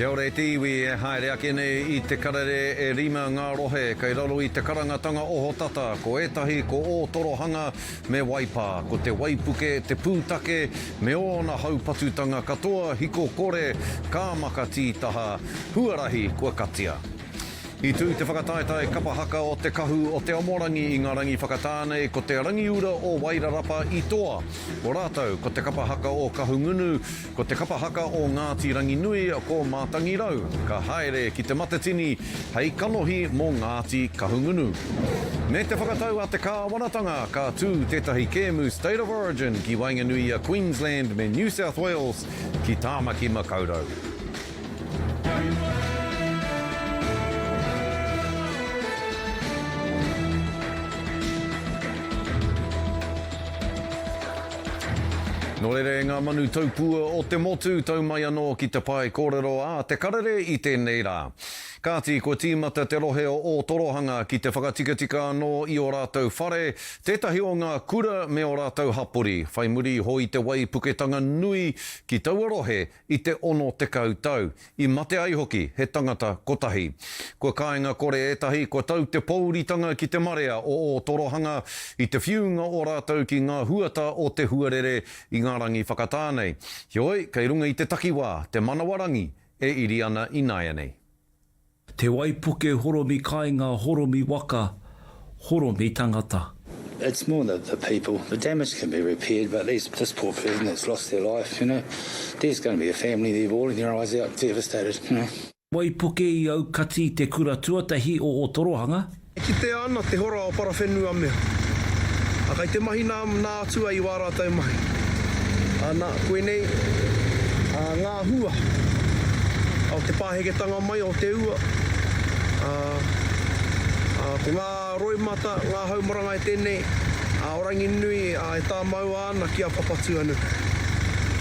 Kia ora e te iwi e haere ake nei i te karere e rima ngā rohe kei raro i te karangatanga ohotata, ko ētahi ko Ōtorohanga me Waipā, ko te waipuke, te pūtake me ōna haupatutanga katoa hiko kore, kāmaka tītaha, huarahi kua katia. I tū te whakataetae kapa haka o Te Kahu o Te Amorangi i ngā rangi whakatā nei, ko Te Rangiura o Wairarapa i toa. Ko rātou, ko te kapa haka o Kahungunu, ko te kapa haka o Ngāti Ranginui, ko Mātangirau, ka haere ki Te Matatini hei kanohi mō Ngāti Kahungunu. Me te whakatau a te kāwanatanga, ka tū tētahi kēmu State of Origin ki waenganui i a Queensland me New South Wales ki Tāmaki Makaurau. Nō reira e ngā manu taupua o te motu, tau mai anō ki te pae kōrero a Te Karere i tēnei rā. Kāti, kua tīmata te rohe o Ōtorohanga ki te whakatikatika anō i ō rātou whare, tētahi o ngā kura me ō rātou hapori, whai muri iho i te waipuketanga nui ki taua rohe i te 60 tau, i mate ai hoki he tangata kotahi. Kua kāinga kore ētahi, kua tau te pōuritanga ki te marea o Ōtorohanga i te whiunga o rātou ki ngā huata o te huarere i ngā rangi whakatā nei. Heoi, kei runga i te takiwā, te manawarangi e iri ana ināianei. Te waipuke horomi kainga horomi waka horomi tangata. It's more the the people, the damage can be repaired but these this poor person that's lost their life you know, there's gonna be a family there bawling their eyes out devastated you know. Waipuke i aukati te kura tuatahi o Otorohanga. E kitea ana te hora o Parawhenuamea, a kei te mahi nā nā Atua i wā rātou mahi. A na, koinei a ngā hua o te pāheketanga mai o te ua, a, a ko ngā roimata, ngā hau marangai tēnei, a o Ranginui, a e tāmaua ana ki a Papatūānuku.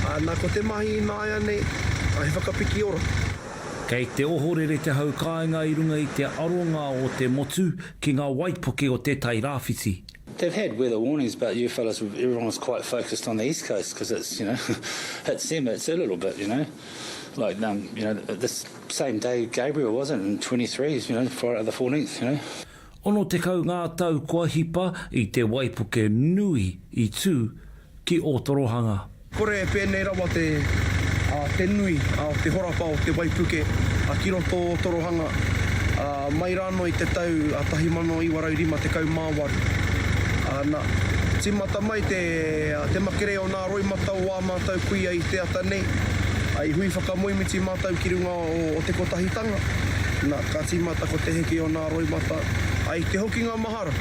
A na, ko te mahi ināianei, a he whakapiki ora. Kei te ohorere te hau kāinga i runga i te aronga o te motu ki ngā waipuke o Te Tai Rāwhiti. They've had weather warnings but you fellas everyone was quite focused on the east coast because it's you know hits them it's a little bit you know like um you know this same day Gabriel wasn't in 23 you know Friday the 14th you know. 60 ngā tau kua hipa i te waipuke nui i tū ki Ōtorohanga. Kore e pēnei rawa te, ā, te nui, ā, o te horapa o te waipuke, ā, ki roto o Torohanga, ā, mai rānō i te tau 1958. Ā, nā, tīmata mai te, ā, te makere o nā roimata o ā mātou kuia i te ata nei, ā, i hui whakamoemiti mātou ki runga o, o te Kotahitanga, nā, ka tīmata ko te heke o nā roimata, ā, i te hokinga mahara,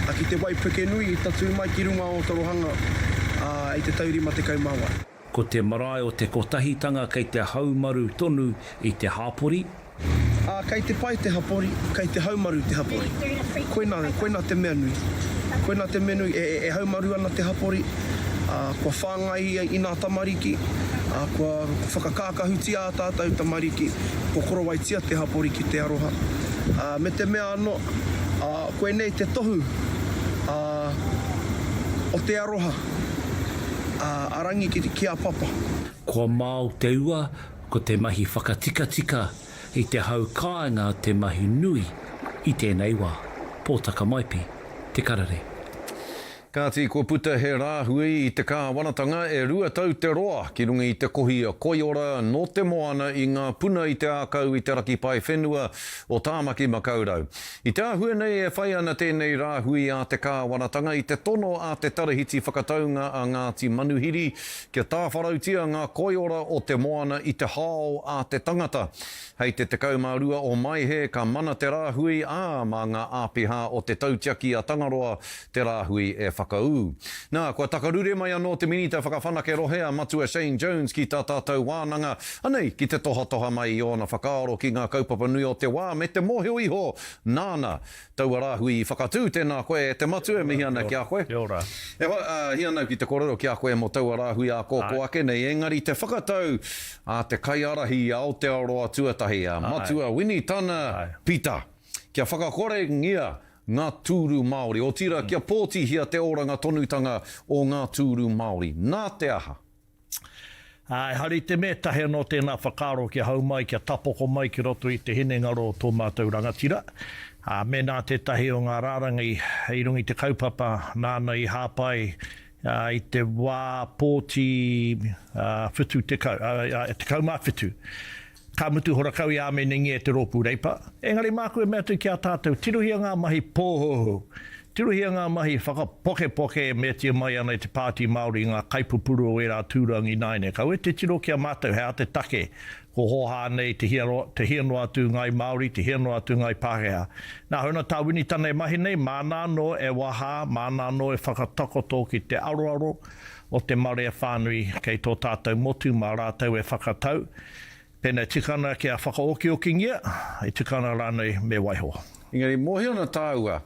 ā, ki te waipuke nui i tatū mai ki runga o Torohanga, ā, i te tau 58. Ko te marae o te Kotahitanga kei te haumaru tonu i te hapori. Ā, kei te pai te hapori, kei te haumaru te hapori. Koinā, koinā te mea nui. Koinā te mea nui, e, e haumaru ana te hapori, ā, kua whāngai ia i nā tamariki, ā, kua whakakākahutia ā tātou tamariki, kua korowaitia te hapori ki te aroha. Ā, me te mea anō, ā, koinei te tohu, ā, o te aroha a Rangi ki a Papa. Kua mao te ua, ko te mahi whakatikatika i te hau kāinga te mahi nui i tēnei wā. Pōtaka Maipi, Te Karere. Kāti, kua puta he rāhui i te kāwanatanga e 2 tau te roa ki runga i te kohi koiora nō te moana i ngā puna i te ākau i te raki paewhenua o Tāmaki Makaurau. I te āhua nei e whai ana tēnei rāhui a te kāwanatanga i te tono a te Tarahiti Whakataunga a Ngāti Manuhiri kia tāwharautia ngā koiora o te moana i te hao a te tangata. Hei te 12 o Maehe ka mana te rāhui, ā, mā ngā āpiha o te Tautiaki a Tangaroa te rāhui e whakaū. Nā, kua takarure mai anō te Minita Whakawhanake Rohe a Matua Shane Jones ki tā tātou wānanga, anei, ki te tohatoha mai i ōna whakaaro ki ngā kaupapa nui o te wā me te mōhio iho nāna taua rāhui i whakatū. Tēnā koe e te Matua, e mihi ana ki a koe. Kia ora. E hoa, ā, hia ana au ki te kōrero ki a koe mō taua rāhui ā kōkō ake nei, engari te whakatau a te kaiārahi i Aotearoa tuatahi, a Matua Winitana Pita, kia whakakorengia ngā tūru Māori, otirā kia pōtihia te oranga tonutanga o ngā tūru Māori. Nā te aha? Ā, ehara i te mea tahi anō tēnā whakaaro kia hau mai, kia tapoko mai ki roto i te hinengaro o tō mātou rangatira. Ā, mēnā tētahi o ngā rārangi i runga i te kaupapa nāna i hāpai i te wā pōti 70, ā, 17, Ka mutu horakau i āmenengia e te Rōpū Reipa. Engari māku e mea atu ki a tātou, tirohia ngā mahi pōhouhou, tirohia ngā mahi whakapokepoke e meatia mai ana e te Pāti Māori i ngā kaipupuru o ērā tūranga ināianei. Kaua e titiro ki a mātou he aha te take ko hōhā nei te hia, te hia noa atu Ngāi Māori, te hia noa atu Ngāi Pākehā. Nā, huna tā Winitana e mahi nei, māna anō e wahā, māna anō e whakatakoto ki te aroaro o te marea whānui kei tō tātou motu mā rātou e whakatau pēnā e tika ana kia whakaokiokingia, e tika ana rānei me waiho. Engari, mōhio ana tāua,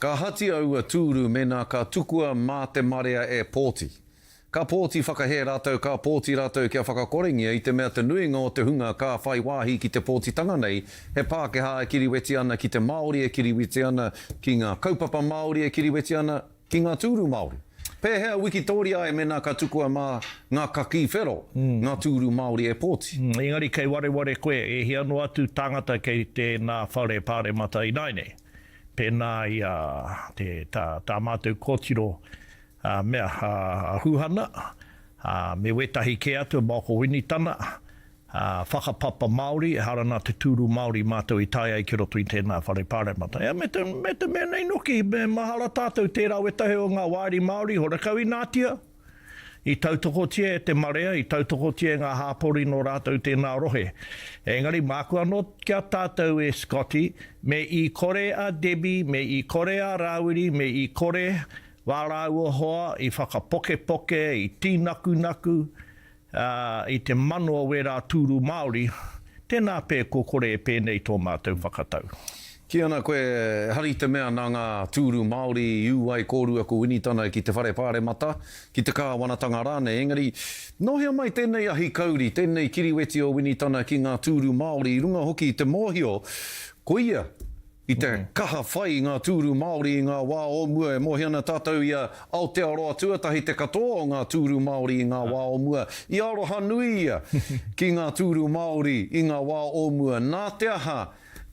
ka ahatia aua tūru mēnā ka tukua mā te marea e pōti. Ka pōti whakahē rātou, ka pōti rātou kia whakakorengia i te mea te nuinga o te hunga ka whai wāhi ki te pōtitanga nei he Pākehā e kiriweti ana ki te Māori e kiriweti ana ki ngā kaupapa Māori e kiriweti ana Ki ngā tūru Māori. Pēhea wikitōria ai mēnā ka tukua mā ngā kakī whero ngā tūru Māori e pōti? Engari kei wareware koe, e hia noa atu tāngata kei tēnā whare pāremata ināianei, pēnā i a te, tā, tā mātou kōtiro a mea, a Huhana, ā, me wētahi kē atu, a Maoko Winitana, Ā, whakapapa Māori, ehara nā te tūru Māori mātou i tae ai ki roto i tēnā whare pāremata. Ea, me te, me te mea nei noki, me mahara tātou tērā wētahi o ngā wāri Māori, horekau i nātia, i tautokotia e te marea, i tautokotia e ngā hāpori nō rātou tēnā rohe. Engari māku anō ki a tātou e Scotty, me i kore a Debbie, me i kore a Rāwiri, me i kore wā rāua hoa i whakapokepoke, i tīnakunaku, Ā, i te mano o wērā tūru Māori, tēnā pea kua kore e pēnei tō mātou whakatau. Kī ana koe, ehara i te mea nā ngā tūru Māori i ū ai kōrua ko Winitana ki te Whare Pāremata, ki te kāwanatanga rānei, engari, nō hea mai tēnei ahi kauri, tēnei kiriweti o Winitana ki ngā tūru Māori i runga hoki i te mōhio, koia I te kaha whai i ngā tūru Māori i ngā wā o mua, e mōhio ana tātou i a Aotearoa tuatahi te katoa o ngā tūru Māori i ngā wā o mua. I aroha nui ia ki ngā tūru Māori i ngā wā o mua. Nā te aha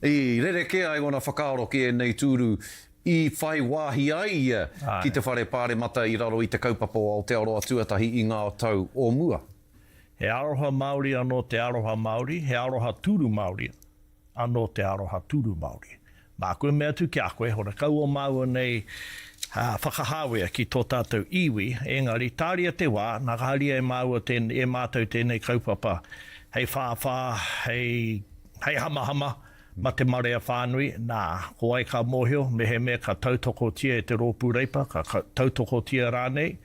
i rerekē ai ōna whakaaro ki ēnei tūru i whai wāhi ai ia ki te whare pāremata i raro i te kaupapa o Aotearoa tuatahi i ngā tau o mua? He aroha Māori anō te aroha Māori, he aroha tūru Māori. Anō te aroha tūru Māori. Māku e mea atu ki a koe, horekau o māua nei whakahāwea ki tō tātou iwi, engari tāria te wā, nā ka haria e māua tēnei, e mātou tēnei kaupapa hei whāwhā, hei, hei hamahama ma te marea whānui, nā, ko wai ka mōhio, mehemea ka tautokotia e te Rōpū Reipa, ka tautokotia rānei,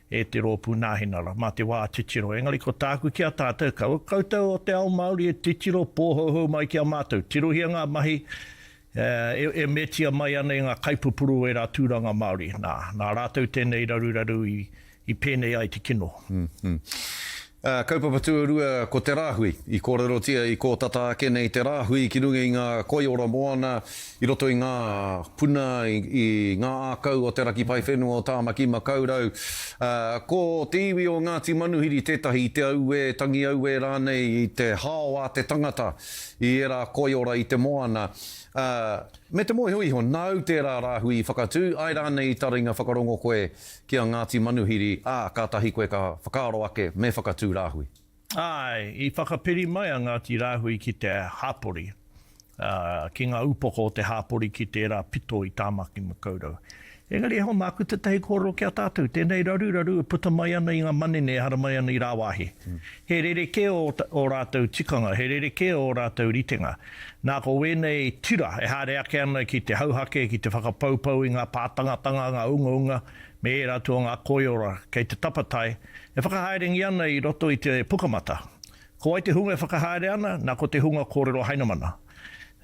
e te Rōpū Nāhinara, mā te wā titiro. Engari ko tāku ki a tātou, kaua koutou o te ao Māori e titiro pōhouhou mai ki a mātou. Tirohia ngā mahi e metia mai ana e ngā kaipupuru o ērā tūranga Māori. Nā, nā rātou tēnei raruraru i pēnei ai te kino. Kaupapa tuarua ko te rāhui. I kōrerotia i kō tata ake nei te rāhui ki runga i ngā koiora moana i roto i ngā puna, i ngā ākau o te raki paewhenua o Tāmaki Makaurau. Ko te iwi o Ngāti Manuhiri tētahi i te auē, tangi auē rānei i te hao a te tangata i ērā koiora i te moana. Me te mōhio iho, nāu tērā rāhui i whakatū, āe rānei i taringa whakarongo koe ki a Ngāti Manuhiri, ā, kātahi koe ka whakaaro ake me whakatū rāhui. Āe, i whakapiri mai a Ngāti Rāhui ki te hāpori, ā, ki ngā upoko o te hāpori ki tērā pito i Tāmaki Makaurau. Engari e hoa māku tētahi kōrero ki a tātou, tēnei raruraru e puta mai ana i ngā manene e haramai ana i rāwāhi. He rerekē ō rātou tikanga, he rerekē ō rātou ritenga. Nā, ko wēnei tira e haere ake ana ki te hauhake, ki te whakapoupou i ngā pātangatanga, ngā ungaunga, me ērā atu o ngā koiora kei te tapatai, e whakahaerengia ana i roto i te Pukamata. Ko wai te hunga e whakahaere ana? Nā, ko te hunga kōrero Hainamana.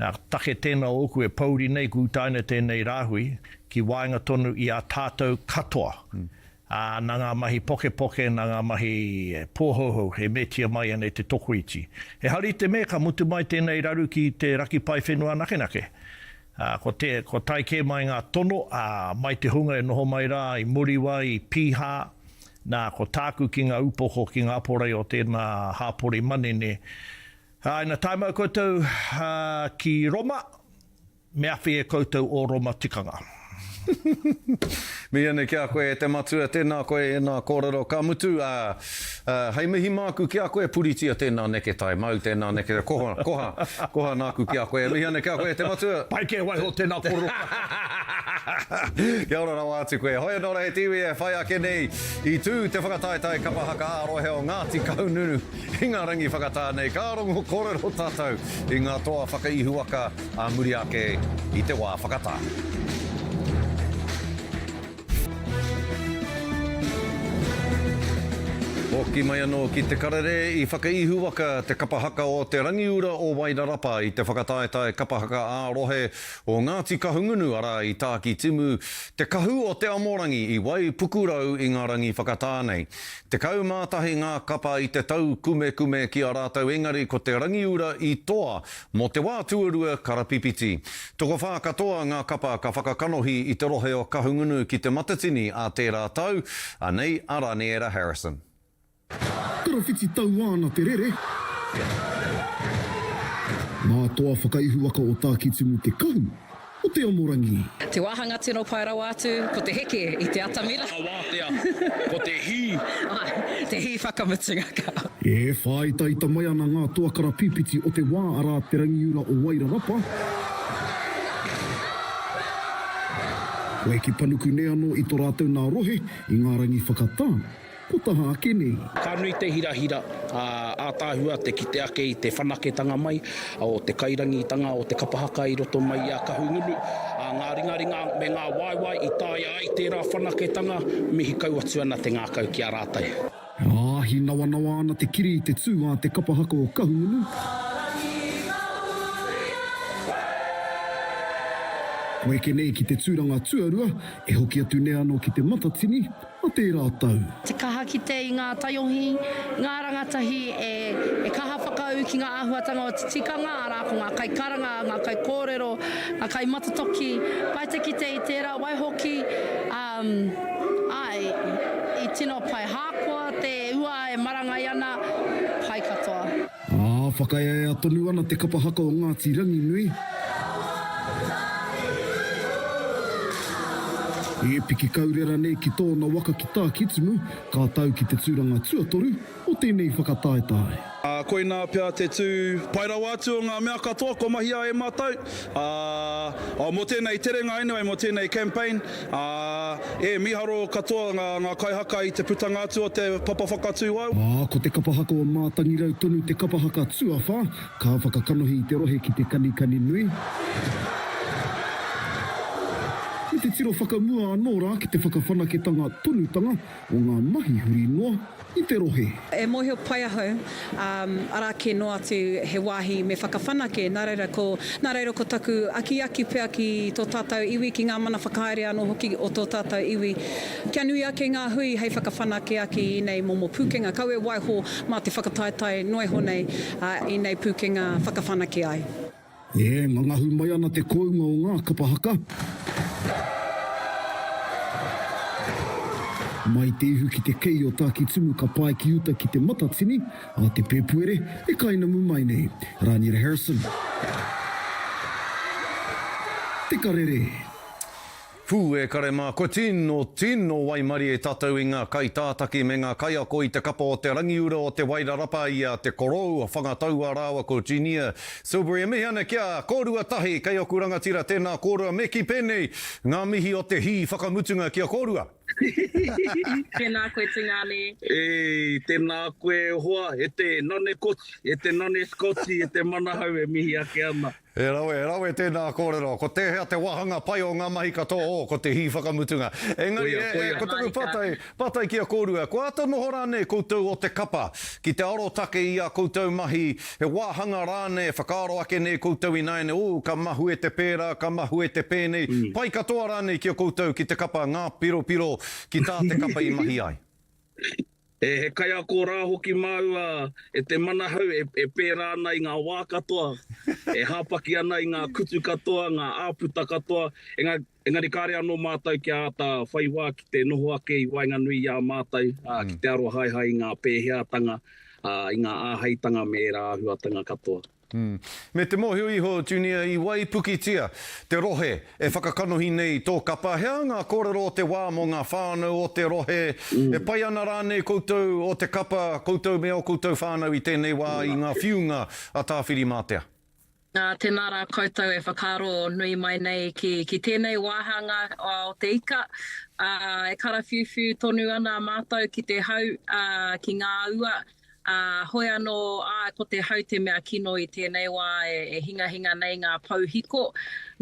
Nā, take tēnā ōku e pōuri nei, kua utaina tēnei rāhui ki waenga tonu i a tātou katoa. Ā, nā ngā mahi pokepoke, nā ngā mahi pōhouhou e metia mai ana e te tokoiti. Ehara i te mea ka mutu mai tēnei raru ki te raki paewhenua anakenake. Ā, ko te, kua tae kē mai ngā tono, ā, mai te hunga e noho mai rā i Muriwai, i Pīhā, Nā, ko tāku ki ngā upoko, ki ngā porei o tēnā hāpori manene, ā, ina tae mai koutou ki Roma, Me awhi e koutou ō Roma tikanga. Mihi ana ki a koe e te matua, tēnā koe e nā kōrero. Ka mutu, ā, ā, hei mihi māku ki a koe, puritia tēnā neketai, māu tēnā neketai, koha, koha, koha nāku ki a koe. E mihi ana ki a koe e te matua. Pai kē waiho tēnā kōrero. Kia ora rawa atu koe. Hoi anō rā e te iwi e whai ake nei i tū te whakataetae kapa haka ā-rohe o Ngāti Kahungunu i ngā rangi whakatā nei. Ka rongo kōrero tātou i ngā toa whakaihuwaka ā muri ake i te wā whakatā. Hoki mai anō ki Te Karere i whakaihuwaka te kapa haka o Te Rangiura o Wairarapa i te whakataetae kapa haka ā-rohe o Ngāti Kahungunu, arā i Tākitimu, Te Kahu o Te Amorangi i Waipukurau i ngā rangi whakatā nei. 11 ngā kapa i te taukumekume ki a rātou engari ko Te Rangiura i toa Mō te wā tuarua karapipiti. Tokowhā katoa ngā kapa ka whakakanohi i te rohe o Kahungunu ki Te Matatini ā tērā tau, anei a Raniera Harrison. Karawhiti tauā ana te rere. Ngā toa whakaihuwaka o Tākitimu Te Kahu o Te Amorangi. Te wāhanga tino pai rawa atu, ko te heke i te atamira. Ka wātea, ko te hī. Āe, te hī whakamutunga ka. E whāitaita mai ana ngā toa karapīpiti o te wā arā Te Rangiura o Wairarapa. Kua eke panuku nei anō i to rātou nā rohe i ngā rangi whakatā. Ko taha ake nei. Ka nui te hirahira, ā, ātaahua te kite ake i te whanaketanga mai o te kairangitanga o te kapa haka i roto mai i a Kahungunu, ā, ngā ringaringa me ngā waewae i taea ai tērā whanaketanga, mihi kau atu ana te ngākau ki a rātou. Ā, hīnawanawa ana te kiri i te tū a te kapa haka o Kahungunu. Kua eke nei ki te tūranga tuarua, e hoki atu nei anō ki Te Matatini, a tērā tau. Te kaha kite i ngā taiohi, ngā rangatahi e kaha whakaū ki ngā āhuatanga o te tikanga, arā, ko ngā kaikaranga, ngā kaikōrero, ngā kaimatatoki. Pai te kite i tērā, waihoki, āe, i tino pai. Hākoa te ua e marangai ana, pai katoa. Ā, whakaeaea tonu ana te kapa haka o Ngāti Ranginui. E piki kaurera nei ki tōna waka ki Tākitimu, ka tau ki te tūranga tuatoru o tēnei whakataetae. Ā, koinā pea te tū pai rawa atu o ngā mea katoa kua mahia e mātou, ā, mō tēnei terenga anyway, mō tēnei campaign, Ā, e, mīharo katoa ngā, ngā kaihaka i te putanga atu o te papa whakatū au. Ā, ko te kapa haka o Mātangirau tonu te kapa haka tuawhā, ka whakakanohi i te rohe ki te kanikani nui. Me te tiro whakamua anō rā ki te whakawhanaketanga tonutanga o ngā mahi huri noa i te rohe. E mōhio pai ahau, ā, arā kē noa atu he wāhi me whakawhanake, nā reira ko, nā reira ko taku akiaki pea ki tō tātou iwi, ki ngā mana whakahaere anō hoki o tō tātou iwi, kia nui ake ngā hui hei whakawhanake ake i ēnei momo pūkenga, kaua e waiho mā te whakataetae noa iho nei, ā, ēnei pūkenga whakawhanake ai. E ngangahu mai ana te kounga o ngā kapa haka. Mai te ihu ki te kei o Tākitimu ka pae ki uta ki Te Matatini a te Pēpuere e kainamu mai nei. Raniera Harrison. Te Karere. Pū e kare mā, kua tino, tino waimarie tātou i ngā kaitātaki me ngā kaiako i te kapa o Te Rangiura o Te Wairarapa i a Te Korou, Whangataua rāua ko Ginia Silbury. E mihi ana ki a kōrua tahi, kei oku rangatira tēnā kōrua me kī pēnei ngā mihi o te hī whakamutunga ki a kōrua. Tēnā koe Tungāne. E, tēnā koe e hoa, e te nane koti, e te nane Scotty, e te manahau e mihi ake ana. E rawe, e rawe tēnā kōrero. Ko tēhea te wāhanga pai o ngā mahi katoa? Oh, ko te hī whakamutunga. Engari, e, e, ko taku pātai, pātai ki a kōrua, kua āta noho rānei koutou o te kapa ki te arotake i ā koutou mahi, he wāhanga rānei e whakaaro ake nei koutou ināianei, oh, ka mahue te pērā, ka mahue te pēnei, pai katoa rānei ki a koutou ki te kapa ngā piropiro ki tā te kapa i mahi ai? He kaiako rā hoki māua e te manahau e pērā ana i ngā wā katoa, e hāpaki ana i ngā kutu katoa, ngā āputa katoa, engari kāre anō mātou kia āta whai wā ki te noho ake i waenganui i a mātou, ki te arohaehae i ngā pēheatanga, i ngā āheitanga me ērā āhuatanga katoa. Me te mōhio iho, Junior, i waipukitia te rohe e whakakanohi nei i tō kapa. He aha ngā kōrero o te wā mō ngā whānau o te rohe? E pai ana rānei koutou o te kapa, koutou me ō koutou whānau i tēnei wā i ngā whiunga a Tāwhirimātea? Nā, tēnā rā koutou e whakaaro nui mai nei ki, ki tēnei wāhanga o te ika. Ā, e karawhiuwhiu tonu ana mātou ki te hau, ā, ki ngā ua, Ā, hoi anō, āe, ko te hau te mea kino i tēnei wā e hingahinga nei ngā pou hiko,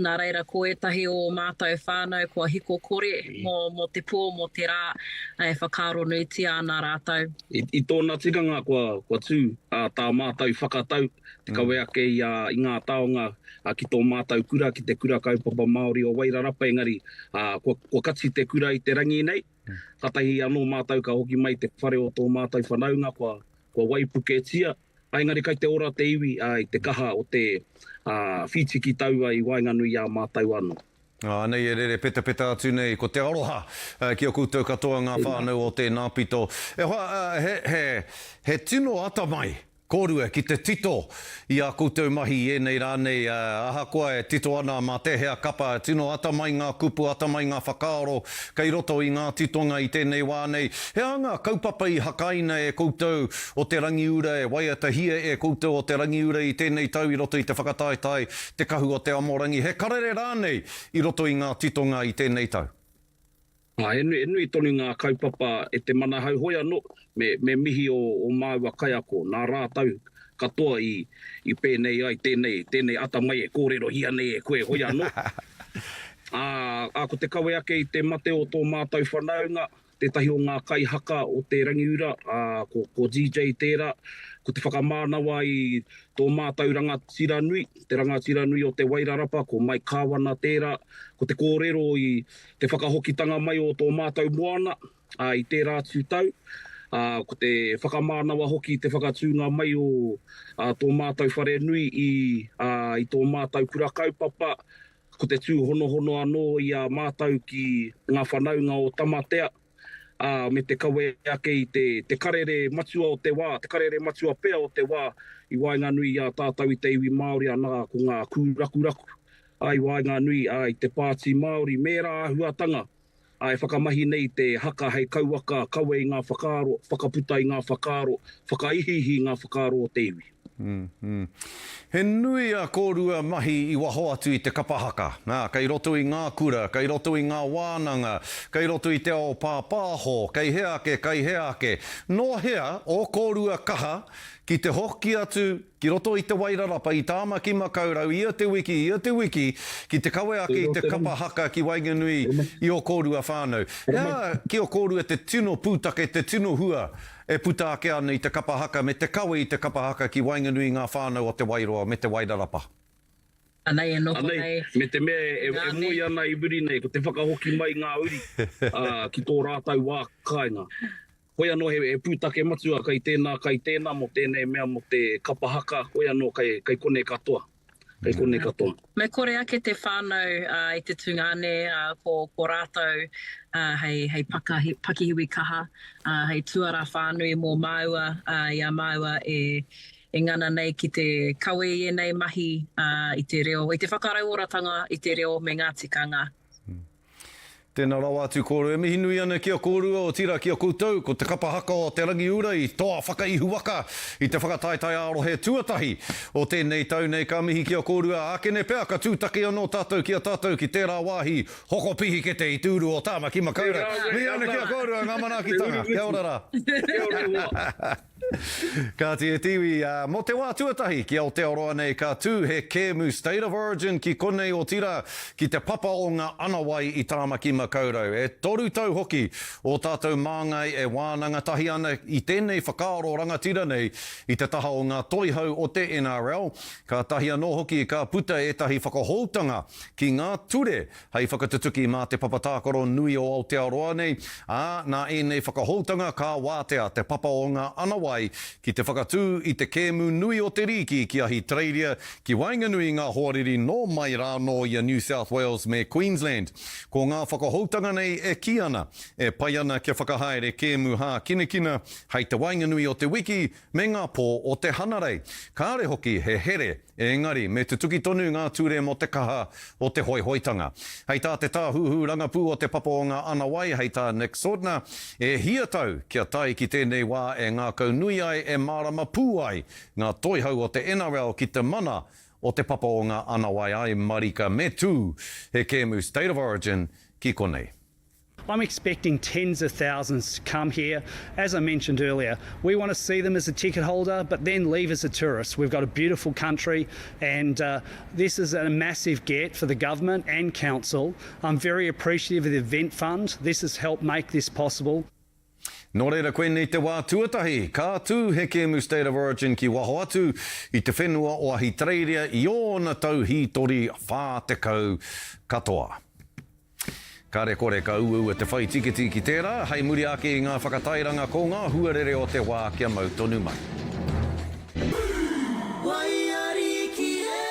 nā reira ko ētahi o ō mātou whānau kua hiko kore mō, mō te pō, mō te rā, e whakaaro nuitia ana rātou. I, i tōna tikanga kua, kua tū, ā, tā mātou whakatau te kawe ake i a, i ngā taonga, ā, ki tō mātou kura, ki te Kura Kaupapa Māori o Wairarapa, engari, ā, kua, kua kati te kura i te rangi nei, Katahi anō mātou ka hoki mai te whare o tō mātou whanaunga kua, kua waipuketia, ā, engari kai te ora te iwi, ā, i te kaha o te, ā, whītiki taua i waenganui i a mātou anō. Ā, anei e rere petapeta atu nei ko te aroha ki a koutou katoa ngā whānau o tēnā pito. E hoa, he, he, he tino atamai Kōrua ki te tito i ā koutou mahi i ēnei rā nei, ahakoa e tito ana mā tēhea kapa, tino atamai ngā kupu, atamai ngā whakaaro kei roto i ngā titonga i tēnei wā nei. He aha ngā kaupapa i hakaina e koutou o Te Rangiura, e waiatahia e koutou o Te Rangiura i tēnei tau i roto i te whakataetae Te Kahu o Te Amorangi, he karere rānei i roto i ngā titonga i tēnei tau? Ā, he nui, he nui tonu ngā kaupapa e te manahau hoi anō, me, me mihi o, o māua kaiako, nā rātou katoa i, i pēnei ai tēnei, tēnei atamai e kōrerohia nei e koe hoi anō. Ā, ā, ko te kawe ake i te mate o tō mātou whanaunga, tētahi o ngā kaihaka o Te Rangiura, ā, ko, ko DJ tērā, ko te whakamānawa i tō mātou rangatira nui, te rangatira nui o Te Wairarapa, ko Mike Kāwana tērā, ko te kōrero i te whakahokitanga mai o tō mātou moana i tērā atu tau, ā, ko te whakamānawa hoki i te whakatūnga mai o tō mātou wharenui i, ā, i tō mātou kura kaupapa, ko te tūhonohono anō i a mātou ki ngā whanaunga o Tamatea, ā, me te kawe ake i te, te karere matua o te wā, te karere matua pea o te wā i waenganui i a tātou i te iwi Māori, anā, ko ngā kūrakuraku. ā, i waenganui, ā, i te Pāti Māori me ērā āhuatanga, ā, e whakamahi nei te haka hei kauwaka kawe i ngā whakaaro, whakaputa i ngā whakaaro, whakaihiihi i ngā whakaaro o te iwi. He nui a kōrua mahi i waho atu i te kapa haka, ā, kei roto i ngā kura, kei roto i ngā wānanga, kei roto i te ao pāpāho, kei hea ake, kei hea ake. Nō hea ō kōrua kaha ki te hoki atu Ki roto i Te Wairarapa, i Tāmaki Makaurau, ia te wiki, ia te wiki, ki te kawe ake i te kapa haka ki waenganui i ō kōrua whānau. He aha ki ō kōrua te tino pūtake, te tino hua e puta ake ana i te kapa haka me te kawe i te kapa haka ki waenganui i ngā whānau o Te Wairoa me Te Wairarapa? Anei e noho Anei, nei. me te mea e, e moe ana i muri nei, ko te whakahoki mai ngā uri ki tō rātou wā kāinga. Hoi anō he pūtake matua kai tēnā, kai tēnā mō tēnei mea mō te kapa haka, hoi anō kai, kai konei katoa, kai konei katoa. Me kore ake te whānau i te tungāne, ko, ko rātou hei, hei pakahi, pakihiwi kaha, hei tuara whānui mō māua i a māua e, e ngana nei ki te kawe i ēnei mahi i te reo, i te whakarauoratanga i te reo me ngā tikanga. Tēnā rawa atu kōrua. E mihi nui ana ki a kōrua, otirā ki a koutou, ko te kapa haka o Te Rangiura i toa whakaihuwaka i te whakataetae ā-rohe tuatahi o tēnei tau nei. Ka mihi ki a kōrua, ākene pea ka tūtaki anō tātou ki a tātou ki tērā wāhi hoko pihikete i te uru o Tāmaki Makaurau. Mihi ana ki a kōrua ngā manaakitanga. Kia ora rā. Kia ora e hoa. Kāti e te iwi, mō te wā tuatahi ki Aotearoa nei ka tū he kēmu State of Origin ki konei otirā ki te papa o ngā anawai i Tāmaki Makaurau. E toru tau hoki ō tātou māngai e wānanga tahi ana i tēnei whakaaro rangatira nei i te taha o ngā toihau o te NRL. Kātahi anō hoki ka puta ētahi whakahoutanga ki ngā ture hei whakatutuki mā te papa tākaro nui o Aotearoa nei, ā, nā ēnei whakahoutanga ka wātea te papa o ngā anawai ki te whakatū i te kēmu nui o te rīki ki Ahitereiria ki waenganui i ngā hoariri nō mai rānō i a New South Wales me Queensland. Ko ngā whakahoutanga nei e kī ana, e pai ana kia whakahaere kēmu hākinakina hei te waenganui o te wiki me ngā pō o te Hanarei. Kāre hoki he here Engari, me tutuki tonu ngā ture mō te kaha o te hoihoitanga. Hei tā te tāhuhu rangapū o te Papa o ngā Anawai, hei tā Nick Sautner, e hia tau kia tae ki tēnei wā e ngākaunui ai, e mārama pū ai ngā toihau o te NRL ki te mana o te Papa o ngā Anawai ai marika me tū he kēmu State of Origin ki konei. I'm expecting tens of thousands to come here. As I mentioned earlier, we want to see them as a ticket holder, but then leave as a tourist. We've got a beautiful country, and uh, this is a massive get for the government and council. I'm very appreciative of the event fund. This has helped make this possible. Nō reira koinei te wā tuatahi ka tū he kēmu State of Origin ki waho atu i te whenua o Ahitereiria i ōna tau hītori 40 katoa. Kare kore ka uaua te whai tiketi ki tērā, hei muri ake i ngā whakatairanga ko ngā huarere o te wā kia mau tonu mai. Waiariki e.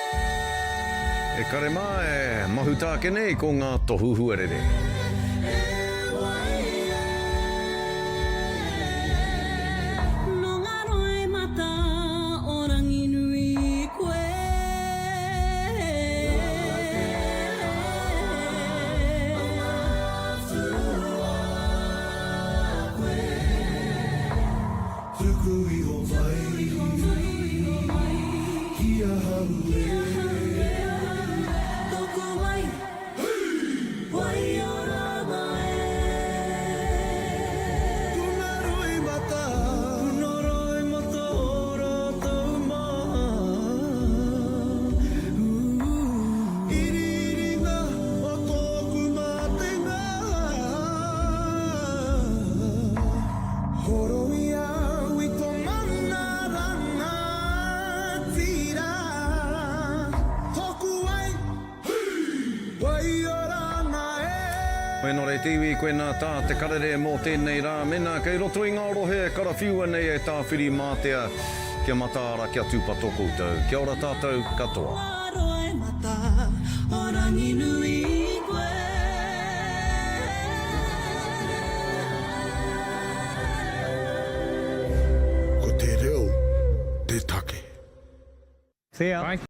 E kare mā, e mahuta ake nei ko ngā tohu huarere. E wai e. No nga roimata o Ranginui koe. Tuku iho mai ki ahau e. Toku wai, waioranga e. Puna roimata. Puna roimata o ratou ma. Iriiringa o tōku matenga. Horo i au i tō mana rangatira. Tōku wai, waioranga e. Wēnā re te iwi, koinā tā te karere mō tēnei rā. Mēnā kei roto i ngā rohe e karawhiua nei e Tāwhirimātea, kia mataara, kia tūpato koutou. Kia ora tātou katoa. Roimata o Ranginui koe. Ko te reo te take. See ya.